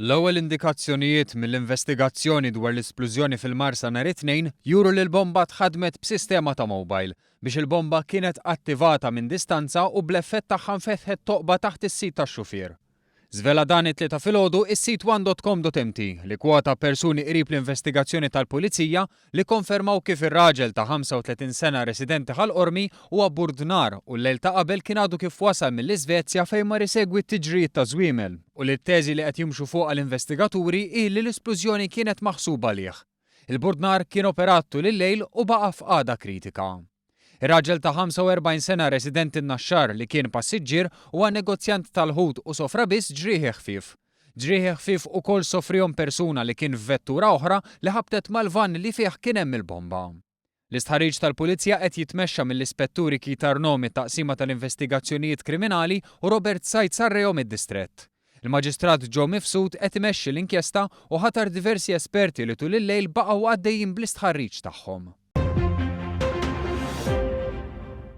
L-ewwel indikazzjonijiet mill-investigazzjoni dwar l-isplużjoni fil-Marsa nhar it-Tnejn juru li l-bomba tħaddmet b'sistema ta' mobile biex il-bomba kienet attivata minn distanza u bl-effett tagħha nfetħet toqba taħt is-sit tax-xufier. Żvela dan it-Tlieta filgħodu is-sit one.com.mt li kwota persuni qrib l-investigazzjoni tal-Pulizija li kkonfermaw kif ir-raġel ta' 35 sena residenti Ħal Qormi huwa burdnar u l-lejl ta' qabel kien għadu kif wasal mill-Iżvezja fejn mar isegwi t-tiġrijiet taż-żwiemel u li t-teżi li qed jimxu fuqha l-investigaturi hi li l-isplużjoni kienet maħsuba għalih. Il-burdnar kien operat tul il-lejl u baqa' f'qagħda kritika. Ir-raġel ta' 45 sena residenti n-Naxxar li kien passiġġier huwa negozjant tal-ħut u sofra biss ġrieħi ħfief. Ġrieħi ħfief ukoll sofrihom persuna li kien f'vettura oħra li ħabtet mal-vann li fih kien hemm il-bomba. L-istħarriġ tal-Pulizija qed jitmexxa mill-Ispetturi Keith Arnaud mit-Taqsima tal-Investigazzjonijiet Kriminali u Robert Said Sarreo mid-Distrett. Il-Maġistrat Joe Mifsud qed imexxi l-inkjesta u ħatar diversi esperti li tul il-lejl baqgħu għaddejjin bl-istħarriġ tagħhom.